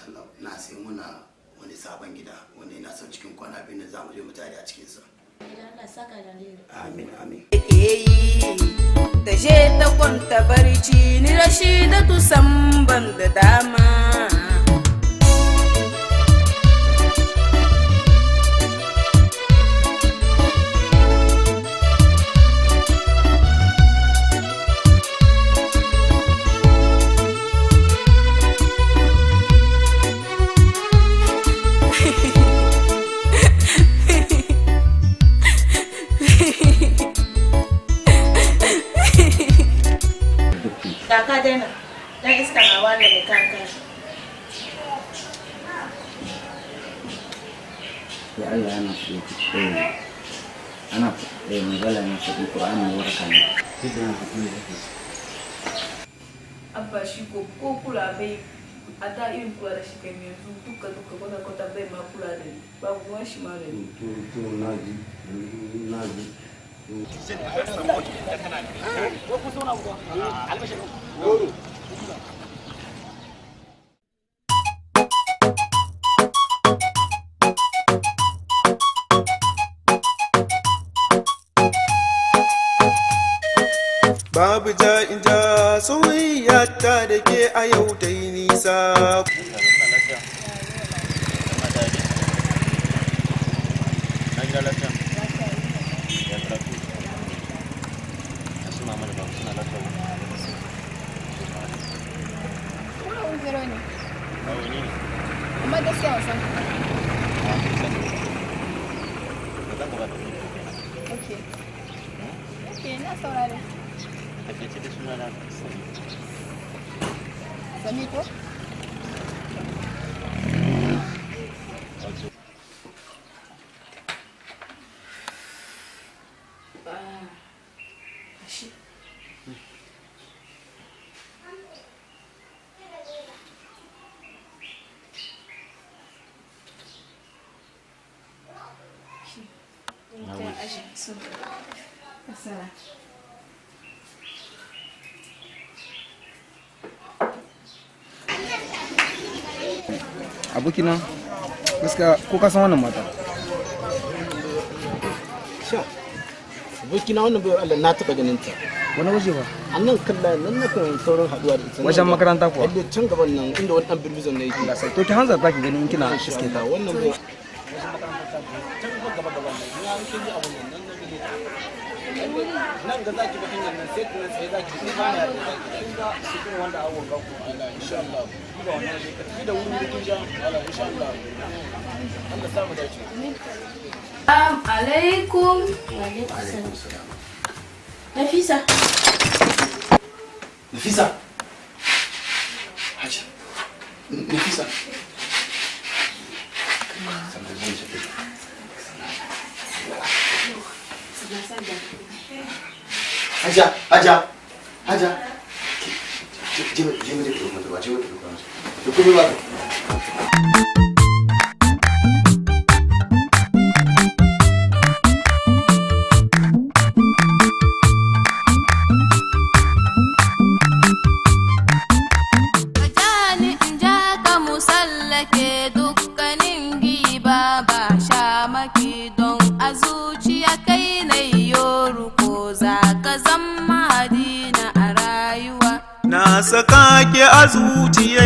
Allah na sai muna wani sabon gida wanda ina son cikin kwana 2 nan za mu je mu tare a cikin sa. Allah saka da alheri. Amin, amin. Ta je ta kwanta barci ni Rashidatu san ban da dama. Da ka daina dan iska na ware mai kanka. Ya Allah yana ana magana na faɗi Qur'ani waraka ne. Duk da faɗi ne kake. Abba shi ko kula bai a da irin kula da shi kai yanzu duka duka kwata kwata bai ma kula da ni, babu ruwan shi ma da ni. To, naji, naji. Babu ja in ja soyayya ta da ke a yau ta yi nisa. Amma gaskiya wasan. Okay. Okay, na saurare. Takaice da suna na Sami. Sami ko? Shi. Abokina, gaskiya ko ka san wannan mata? Sha, abokina, wannan bayar Allah na taɓa ganin ta. Wani waje ba? A nan kalla nan na kan sauran haɗuwa da ita. Wajen makaranta kuwa? Yadda can gaban nan inda wani ɗan birbizon na yake. Allah sai to ki hanzarta ki gani in kina iske ta. Wannan bayar. Can gaba gaban nan, ina kin ji abun nan na gani ta. Nan ga zaki bi hanyar nan sai kuma sai zaki bi ba na da zaki. Kin ga su kuma wanda awon ga ku Allah insha Allah. Ki ba wannan ka tafi da wuri kin ja Allah insha Allah. Allah sa mu dace. Assalamu alaikum. Wa alaikum salam. Nafisa. Nafisa. Hajiya. Nafisa. Hajiya, Hajiya, Hajiya. Je mu je mu je mu je mu je mu je mu. Jani in ja ka musallake dukkanin giba ba shamaki don a zuciya kai na yoru ko za ka zama hadina a rayuwa. Na saka ki a zuciya.